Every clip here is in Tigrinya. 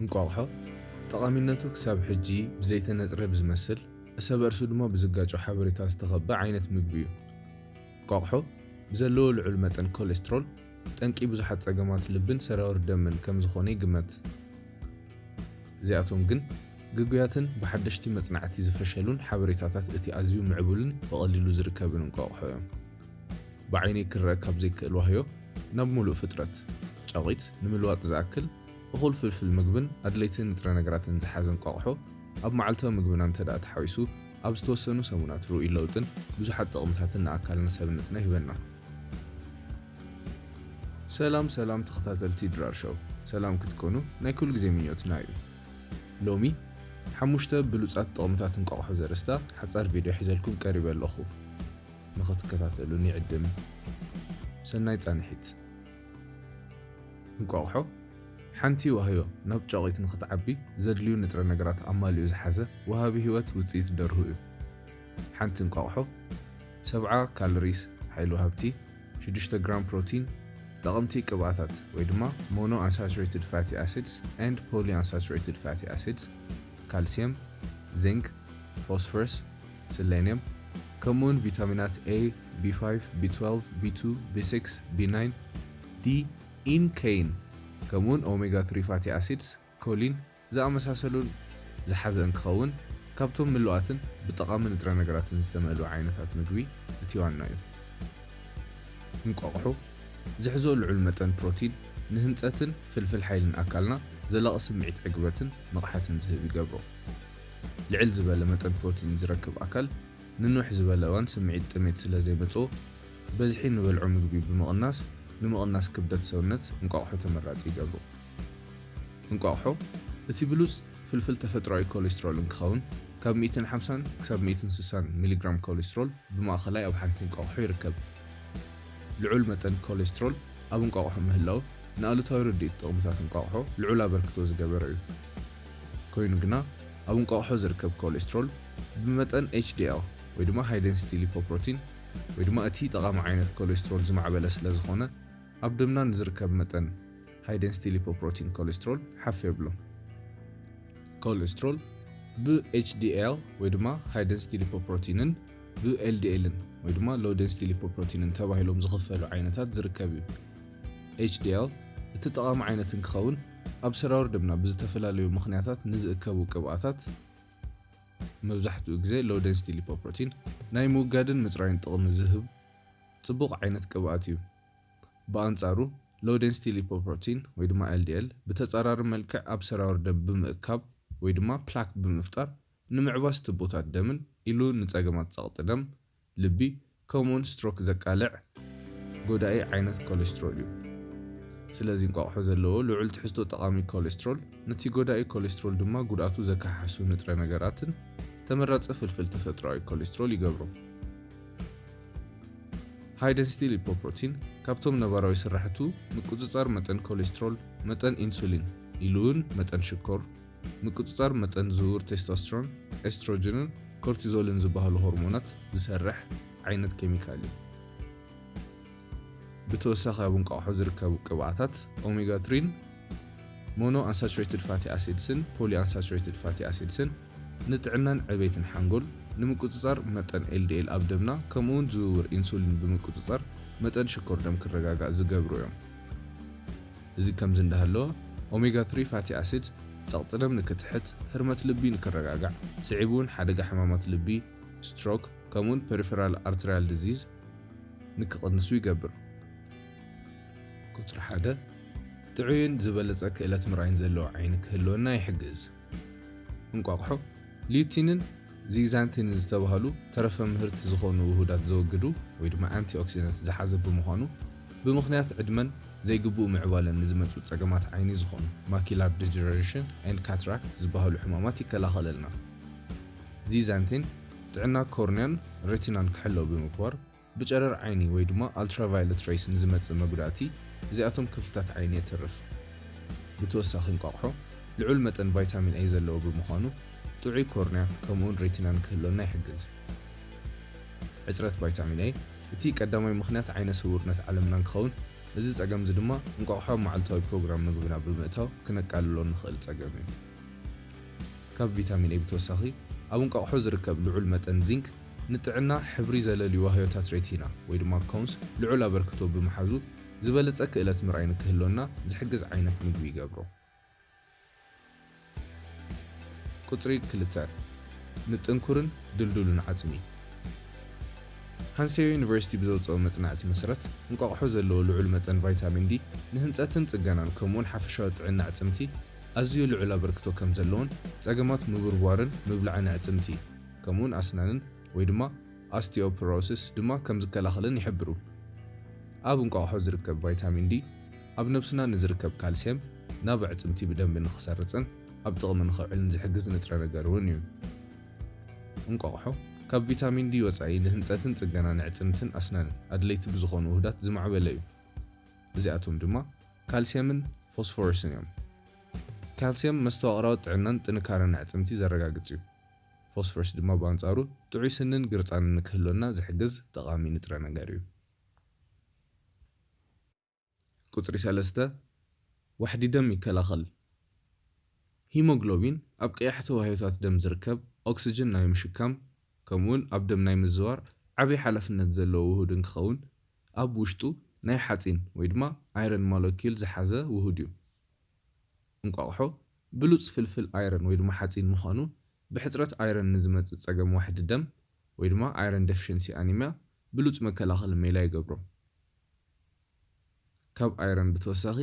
እንቋቑሖ ጠቓሚነቱ ክሳብ ሕጂ ብዘይተነጽረ ብዝመስል፣ እሰበእርሱ ድማ ብዝጋጮ ሓበሬታ ዝተኸበ ዓይነት ምግቢ እዩ። እንቋቑሖ ብዘለዎ ልዑል መጠን ኮሌስትሮል፣ ጠንቂ ብዙሓት ጸገማት ልብን ሰራውር ደምን ከም ዝኾነ ይግመት። እዚኣቶም ግን ግጉያትን ብሓደሽቲ መጽናዕቲ ዝፈሸሉን ሓበሬታታት እቲ ኣዝዩ ምዕቡልን ብቐሊሉ ዝርከብን እንቋቑሖ እዮም። ብዓይኒ ክረኣ ካብ ዘይክእል ዋህዮ ናብ ምሉእ ፍጥረት፣ ጨቒት ንምልዋጥ ዝኣክል እኹል ፍልፍል ምግብን ኣድለይቲ ንጥረ ነገራትን ዝሓዘ እንቋቑሖ ኣብ መዓልታዊ ምግብና እንተደኣ ተሓዊሱ፣ ኣብ ዝተወሰኑ ሰሙናት ርኡይ ለውጥን ብዙሓት ጥቕምታትን ንኣካልና ሰብነትና ይህበና። ሰላም ሰላም ተኸታተልቲ ድራር ሾው፣ ሰላም ክትኮኑ ናይ ኩሉ ግዜ ምኞትና እዩ። ሎሚ ሓሙሽተ ብሉጻት ጥቕምታት እንቋቑሖ ዘርእስታ ሓጻር ቪድዮ ሒዘልኩም ቀሪበ ኣለኹ። ንኽትከታተሉኒ ይዕድም። ሰናይ ጻንሒት። እንቋቑሖ ሓንቲ ዋህዮ ናብ ጨቒት ንኽትዓቢ ዘድልዩ ንጥረ ነገራት ኣማሊኡ ዝሓዘ ወሃቢ ህይወት ውጽኢት ደርሁ እዩ። ሓንቲ እንቋቑሖ ሰብዓ ካሎሪስ፣ ሓይሊ ወሃብቲ፣ ሽዱሽተ ግራም ፕሮቲን፣ ጠቐምቲ ቅብኣታት ወይ ድማ mono unsaturated fatty acids and poly unsaturated fatty acids፣ ካልሲየም፣ ዚንክ፣ ፎስፈረስ፣ ስሌንየም፣ ከምኡውን ቪታሚናት A፣ B five፣ B twelve፣ B two፣ B six፣ B nine፣ D፣ ኢን፣ ኬን፣ ከምኡውን ኦሜጋ three fatty acids፣ ኮሊን ዝኣመሳሰሉን ዝሓዘ እንክኸውን፣ ካብቶም ምሉኣትን ብጠቓሚ ንጥረ ነገራትን ዝተመልኡ ዓይነታት ምግቢ እቲ ዋና እዩ። እንቋቑሖ ዝሕዞ ልዑል መጠን ፕሮቲን ንህንጸትን ፍልፍል ሓይልን ኣካልና ዘላቒ ስምዒት ዕግበትን ንቕሓትን ዝህብ ይገብሮ። ልዕል ዝበለ መጠን ፕሮቲን ዝረክብ ኣካል ንንውሕ ዝበለ እዋን ስምዒት ጥሜት ስለ ዘይመጽኦ፣ በዝሒ ንበልዖ ምግቢ ብምቕናስ፣ ንምቕናስ ክብደት ሰውነት እንቋቑሖ ተመራጺ ይገብሮ። እንቋቑሖ እቲ ብሉጽ ፍልፍል ተፈጥሮኣዊ ኮሌስትሮል እንክኸውን፣ ካብ ሚእትን ሓምሳን ክሳብ ሚእትን ስሳን ሚሊግራም ኮሌስትሮል ብማእኸላይ ኣብ ሓንቲ እንቋቑሖ ይርከብ። ልዑል መጠን ኮሌስትሮል ኣብ እንቋቑሖ ምህላው ንኣሉታዊ ርድኢት ጥቕምታት እንቋቑሖ ልዑል ኣበርክቶ ዝገበረ እዩ። ኮይኑ ግና፣ ኣብ እንቋቑሖ ዝርከብ ኮሌስትሮል ብመጠን ኤች ዲ ኤል ወይ ድማ ሃይ ደንሲቲ ሊፖፕሮቲን ወይ ድማ እቲ ጠቓሚ ዓይነት ኮሌስትሮል ዝማዕበለ ስለ ዝኾነ፣ ኣብ ደምና ንዝርከብ መጠን ሃይ ደንሲቲ ሊፖፕሮቲን ኮሌስትሮል ሓፍ የብሎ። ኮሌስትሮል ብ ኤች ዲ ኤል ወይ ድማ ሃይ ደንሲቲ ሊፖፕሮቲንን ብ ኤል ዲ ኤልን ወይ ድማ ሎው ደንሲቲ ሊፖፕሮቲንን ተባሂሎም ዝኽፈሉ ዓይነታት ዝርከብ እዩ። ኤች ዲ ኤል እቲ ጠቓሚ ዓይነት እንክኸውን፣ ኣብ ሰራውር ደምና ብዝተፈላለዩ ምኽንያታት ንዝእከቡ ቅብኣታት፣ መብዛሕትኡ ግዜ ሎው ደንሲቲ ሊፖፕሮቲን፣ ናይ ምውጋድን ምጽራይን ጥቕሚ ዝህብ ጽቡቕ ዓይነት ቅብኣት እዩ። ብኣንጻሩ፣ ሎው ደንሲቲ ሊፖፕሮቲን ወይ ድማ ኤል ዲ ኤል ብተጻራሪ መልክዕ ኣብ ሰራውር ደም ብምእካብ ወይ ድማ ፕላክ ብምፍጣር ንምዕባስ ቱቦታት ደምን ኢሉ ንጸገማት ጸቕጢ ደም፣ ልቢ፣ ከምኡውን ስትሮክ ዘቃልዕ ጎዳኢ ዓይነት ኮሌስትሮል እዩ። ስለዚ እንቋቑሖ ዘለዎ ልዑል ትሕዝቶ ጠቓሚ ኮሌስትሮል ነቲ ጎዳኢ ኮሌስትሮል ድማ ጉድኣቱ ዘከሓሕሱ ንጥረ ነገራትን ተመራጺ ፍልፍል ተፈጥሮኣዊ ኮሌስትሮል ይገብሮ። ሃይ ደንሲቲ ሊፖፕሮቲን ካብቶም ነባራዊ ስራሕቱ ምቁጽጻር መጠን ኮሌስትሮል፣ መጠን ኢንሱሊን ኢሉ እውን መጠን ሽኮር፣ ምቁጽጻር መጠን ዝውውር ቴስቶስትሮን፣ ኤስትሮጅንን ኮርቲዞልን ዝበሃሉ ሆርሞናት ዝሰርሕ ዓይነት ኬሚካል እዩ። ብተወሳኺ ኣብ እንቋቑሖ ዝርከቡ ቅብኣታት ኦሜጋ ትሪን፣ ሞኖ ኣንሳቹሬትድ ፋቲ ኣሲድስን ፖሊ ኣንሳቹሬትድ ፋቲ ኣሲድስን ንጥዕናን ዕቤትን ሓንጎል፣ ንምቁጽጻር መጠን ኤል ዲ ኤል ኣብ ደምና፣ ከምኡውን ዝውውር ኢንሱሊን ብምቁጽጻር መጠን ሽኮር ደም ክረጋጋእ ዝገብሩ እዮም። እዚ ከምዚ እንዳሃለወ፣ ኦሜጋ ትሪ ፋቲ ኣሲድ ጸቕጢ ደም ንክትሕት፣ ህርመት ልቢ ንክረጋጋዕ፣ ስዒቡ እውን ሓደጋ ሕማማት ልቢ፣ ስትሮክ፣ ከምኡውን ፐሪፈራል ኣርተሪያል ዲዚዝ ንክቕንሱ ይገብር። ቁጽሪ ሓደ፣ ጥዑይን ዝበለጸ ክእለት ምርኣይን ዘለዎ ዓይኒ ክህልወና ይሕግዝ። እንቋቑሖ ሊዩቲንን ዚግዛንቲንን ዝተባህሉ ተረፈ ምህርቲ ዝኾኑ ውሁዳት ዘወግዱ ወይ ድማ ኣንቲኦክሲዳንት ዝሓዘ ብምዃኑ፣ ብምኽንያት ዕድመን ዘይግቡእ ምዕባለን ንዝመጹ ጸገማት ዓይኒ ዝኾኑ ማኪላር ዲጀነሬሽን ኤንድ ካትራክት ዝበሃሉ ሕማማት ይከላኸለልና። ዚዛንቲን ጥዕና ኮርንያን ሬቲናን ክሕለው ብምግባር፣ ብጨረር ዓይኒ ወይ ድማ ኣልትራቫዮለት ሬይስ ንዝመጽእ መጉዳእቲ እዚኣቶም ክፍልታት ዓይኒ የትርፍ። ብተወሳኺ እንቋቑሖ ልዑል መጠን ቫይታሚን ኤ ዘለዎ ብምዃኑ፣ ጥዑይ ኮርንያ ከምኡውን ሬቲና ንክህልወና ይሕግዝ። ሕጽረት ቫይታሚን ኤ እቲ ቀዳማይ ምኽንያት ዓይነ ስውርነት ዓለምና እንክኸውን፣ እዚ ጸገም እዚ ድማ እንቋቑሖ ኣብ መዓልታዊ ፕሮግራም ምግብና ብምእታው ክነቃልሎ እንኽእል ጸገም እዩ። ካብ ቪታሚን ኤ ብተወሳኺ፣ ኣብ እንቋቑሖ ዝርከብ ልዑል መጠን ዚንክ ንጥዕና ሕብሪ ዘለልዩ ዋህዮታት ሬቲና ወይ ድማ ኮንስ ልዑል ኣበርክቶ ብምሓዙ፣ ዝበለጸ ክእለት ምርኣይ ንክህልወና ዝሕግዝ ዓይነት ምግቢ ይገብሮ። ቁጽሪ ክልተ፣ ንጥንኩርን ድልዱልን ዓጽሚ። ሃንሴዮ ዩኒቨርሲቲ ብዘውጽኦ መጽናዕቲ መሰረት፣ እንቋቑሖ ዘለዎ ልዑል መጠን ቫይታሚን ዲ ንህንጸትን ጽገናን ከምኡውን ሓፈሻዊ ጥዕና ኣዕጽምቲ ኣዝዩ ልዑል ኣበርክቶ ከም ዘለዎን ጸገማት ምብርቧርን ምብላዕን ኣዕጽምቲ ከምኡውን ኣስናንን ወይ ድማ ኦስቲዮፖሮሲስ ድማ ከም ዝከላኸልን ይሕብሩ። ኣብ እንቋቑሖ ዝርከብ ቫይታሚን ዲ ኣብ ነብስና ንዝርከብ ካልሲየም ናብ ኣዕጽምቲ ብደንቢ ንኽሰርጽን ኣብ ጥቕሚ ንኽውዕልን ዝሕግዝ ንጥረ ነገር እውን እዩ። እንቋቑሖ ካብ ቪታሚን ዲ ወጻኢ ንህንጸትን ጽገናን ኣዕጽምትን ኣስናንን ኣድለይቲ ብዝኾኑ ውህዳት ዝማዕበለ እዩ። እዚኣቶም ድማ ካልሲየምን ፎስፎረስን እዮም። ካልሲየም መስተዋቕራዊ ጥዕናን ጥንካረን ኣዕጽምቲ ዘረጋግጽ እዩ። ፎስፎረስ ድማ ብኣንጻሩ ጥዑይ ስንን ግርጻንን ንክህልወና ዝሕግዝ ጠቓሚ ንጥረ ነገር እዩ። ቁጽሪ ሰለስተ፣ ዋሕዲ ደም ይከላኸል። ሂሞግሎቢን ኣብ ቀያሕቲ ዋህዮታት ደም ዝርከብ ኦክስጅን ናይ ምሽካም ከምኡውን ኣብ ደም ናይ ምዝዋር ዓቢ ሓላፍነት ዘለዎ ውሁድ እንክኸውን፣ ኣብ ውሽጡ ናይ ሓጺን ወይ ድማ ኣይረን ሞለኪል ዝሓዘ ውሁድ እዩ። እንቋቑሖ ብሉጽ ፍልፍል ኣይረን ወይ ድማ ሓጺን ምዃኑ፣ ብሕጽረት ኣይረን ንዝመጽእ ጸገም ዋሕዲ ደም ወይ ድማ ኣይረን ዴፊሽንሲ ኣኒሚያ ብሉጽ መከላኸሊ ሜላ ይገብሮ። ካብ ኣይረን ብተወሳኺ፣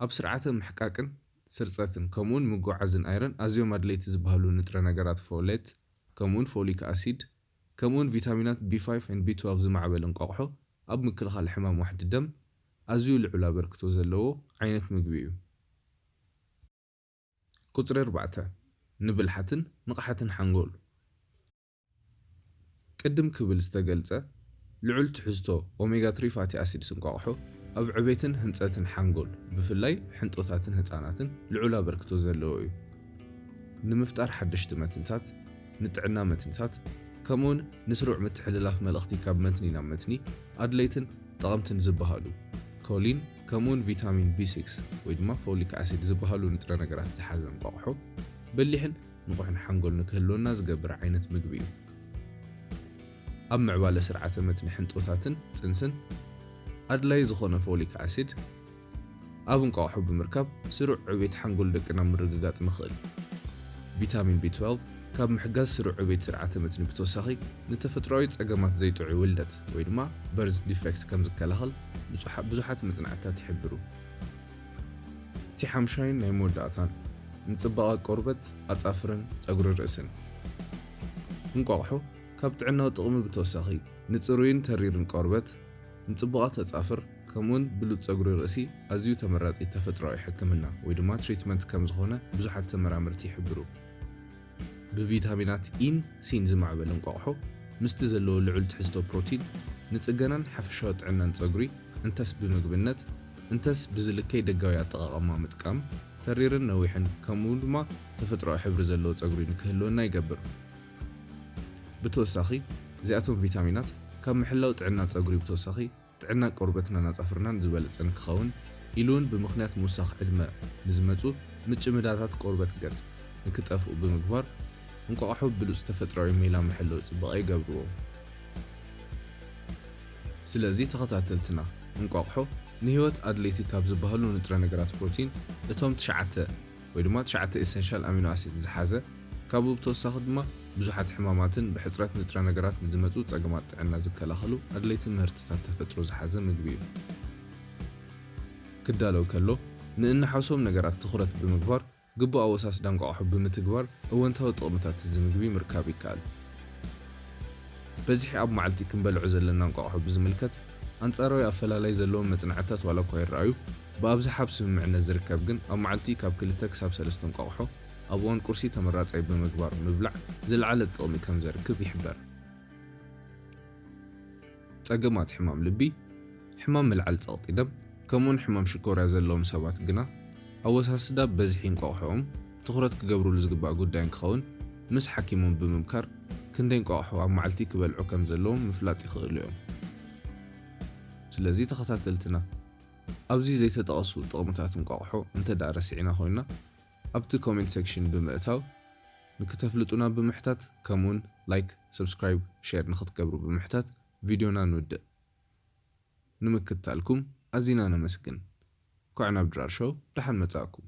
ኣብ ስርዓተ ምሕቃቅን ስርጸትን ከምኡውን ምጉዓዝን ኣይረን ኣዝዮም ኣድለይቲ ዝበሃሉ ንጥረ ነገራት ፎሌት ከምኡውን ፎሊክ ኣሲድ ከምኡውን ቪታሚናት ቢ ፋይቭ ኤንድ ቢ ትዌልቭ ዝማዕበለ እንቋቑሖ ኣብ ምክልኻል ሕማም ዋሕዲ ደም ኣዝዩ ልዑል ኣበርክቶ ዘለዎ ዓይነት ምግቢ እዩ። ቁጽሪ ኣርባዕተ፣ ንብልሓትን ንቕሓትን ሓንጎል። ቅድም ክብል ዝተገልጸ ልዑል ትሕዝቶ ኦሜጋ ትሪ ፋቲ ኣሲድስ እንቋቑሖ ኣብ ዕቤትን ህንጸትን ሓንጎል፣ ብፍላይ ሕንጦታትን ህጻናትን ልዑል ኣበርክቶ ዘለዎ እዩ። ንምፍጣር ሓደሽቲ መትንታት፣ ንጥዕና መትንታት፣ ከምኡውን ንስሩዕ ምትሕልላፍ መልእኽቲ ካብ መትኒ ናብ መትኒ ኣድለይትን ጠቐምትን ዝበሃሉ ኮሊን ከምኡውን ቪታሚን ቢ ሲክስ ወይ ድማ ፎሊክ ኣሲድ ዝበሃሉ ንጥረ ነገራት ዝሓዘ እንቋቑሖ በሊሕን ንቑሕን ሓንጎል ንክህልወና ዝገብር ዓይነት ምግቢ እዩ። ኣብ ምዕባለ ስርዓተ መትኒ ሕንጦታትን ጽንስን ኣድላዪ ዝኾነ ፎሊክ ኣሲድ ኣብ እንቋቑሖ ብምርካብ ስሩዕ ዕቤት ሓንጎል ደቅና ምርግጋጽ ንኽእል። ቪታሚን ቢ ትዌልቭ ካብ ምሕጋዝ ስሩዕ ዕቤት ስርዓተ መትኒ ብተወሳኺ ንተፈጥሮኣዊ ጸገማት ዘይጥዑይ ውልደት ወይ ድማ በርዝ ዲፌክት ከም ዝከላኸል ብዙሓ-፣ ብዙሓት መጽናዕትታት ይሕብሩ። እቲ ሓምሻይን ናይ መወዳእታን፣ ንጽባቐ ቆርበት፣ ኣጻፍርን ጸጉሪ ርእስን። እንቋቑሖ ካብ ጥዕናዊ ጥቕሚ ብተወሳኺ፣ ንጽሩይን ተሪርን ቆርበት፣ ንጽቡቓት ኣጻፍር፣ ከምኡውን ብሉጽ ጸጉሪ ርእሲ ኣዝዩ ተመራጺ ተፈጥሮኣዊ ሕክምና ወይ ድማ ትሪትመንት ከም ዝኾነ ብዙሓት ተመራመርቲ ይሕብሩ። ብቪታሚናት ኢን ሲን ዝማዕበለ እንቋቑሖ፣ ምስቲ ዘለዎ ልዑል ትሕዝቶ ፕሮቲን፣ ንጽገናን ሓፈሻዊ ጥዕናን ጸጉሪ፣ እንተስ ብምግብነት፣ እንተስ ብዝልከይ ደጋዊ ኣጠቓቕማ ምጥቃም፣ ተሪርን ነዊሕን፣ ከምኡ ድማ ተፈጥሮኣዊ ሕብሪ ዘለዎ ጸጉሪ ንክህልወና ይገብር። ብተወሳኺ፣ እዚኣቶም ቪታሚናት ካብ ምሕላው ጥዕና ጸጉሪ ብተወሳኺ፣ ጥዕና ቆርበትናን ኣጻፍርናን ዝበለጸ ንክኸውን፣ ኢሉ እውን ብምኽንያት ምውሳኽ ዕድመ ንዝመጹ ምጭምዳዳት ቆርበት ገጽ ንክጠፍኡ ብምግባር፣ እንቋቑሖ ብሉጽ ተፈጥሮኣዊ ሜላ መሐለዊ ጽባቐ ይገብርዎ። ስለዚ ተኸታተልትና፣ እንቋቑሖ ንህይወት ኣድለይቲ ካብ ዝበሃሉ ንጥረ ነገራት ፕሮቲን እቶም ትሽዓተ ወይ ድማ ትሽዓተ ኤሰንሻል ኣሚኖ ኣሲድ ዝሓዘ፣ ካብኡ ብተወሳኺ ድማ ብዙሓት ሕማማትን ብሕጽረት ንጥረ ነገራት ንዝመጹ ጸገማት ጥዕና ዝከላኸሉ ኣድለይቲ ምህርትታት ተፈጥሮ ዝሓዘ ምግቢ እዩ። ክዳለው ከሎ፣ ንእንሓውሶም ነገራት ትኹረት ብምግባር፣ ግቡእ ኣወሳስዳ እንቋቑሖ ብምትግባር እወንታዊ ጥቕምታት እዚ ምግቢ ምርካብ ይከኣል። በዝሒ ኣብ መዓልቲ ክንበልዖ ዘለና እንቋቑሖ ብዝምልከት፣ ኣንጻራዊ ኣፈላላይ ዘለዎም መጽናዕትታት ዋላ እኳ ይረኣዩ፣ ብኣብዝሓ ኣብ ስምምዕነት ዝርከብ ግን ኣብ መዓልቲ ካብ ክልተ ክሳብ ሰለስተ እንቋቑሖ ኣብ እዋን ቁርሲ ተመራጻይ ብምግባር ምብላዕ ዝለዓለ ጥቕሚ ከም ዘርክብ ይሕበር። ጸገማት ሕማም ልቢ፣ ሕማም ምልዓል ጸቕጢ ደም፣ ከምኡውን ሕማም ሽኮርያ ዘለዎም ሰባት ግና፣ ኣወሳስዳ በዝሒ እንቋቑሖኦም ትኹረት ክገብሩሉ ዝግባእ ጉዳይ እንክኸውን፣ ምስ ሓኪሞም ብምምካር ክንደይ እንቋቑሖ ኣብ መዓልቲ ክበልዑ ከም ዘለዎም ምፍላጥ ይኽእሉ እዮም። ስለዚ ተኸታተልትና፣ ኣብዚ ዘይተጠቐሱ ጥቕምታት እንቋቑሖ እንተ ደኣ ረሲዕና ኮይና ኣብቲ comment section ብምእታው ንክተፍልጡና ብምሕታት ከምኡን like subscribe share ንክትገብሩ ብምሕታት ቪድዮና ንውድእ። ንምክትታልኩም ኣዚና ነመስግን። ኮዕ ናብ ድራር ሾው ደሓን መጻእኩም።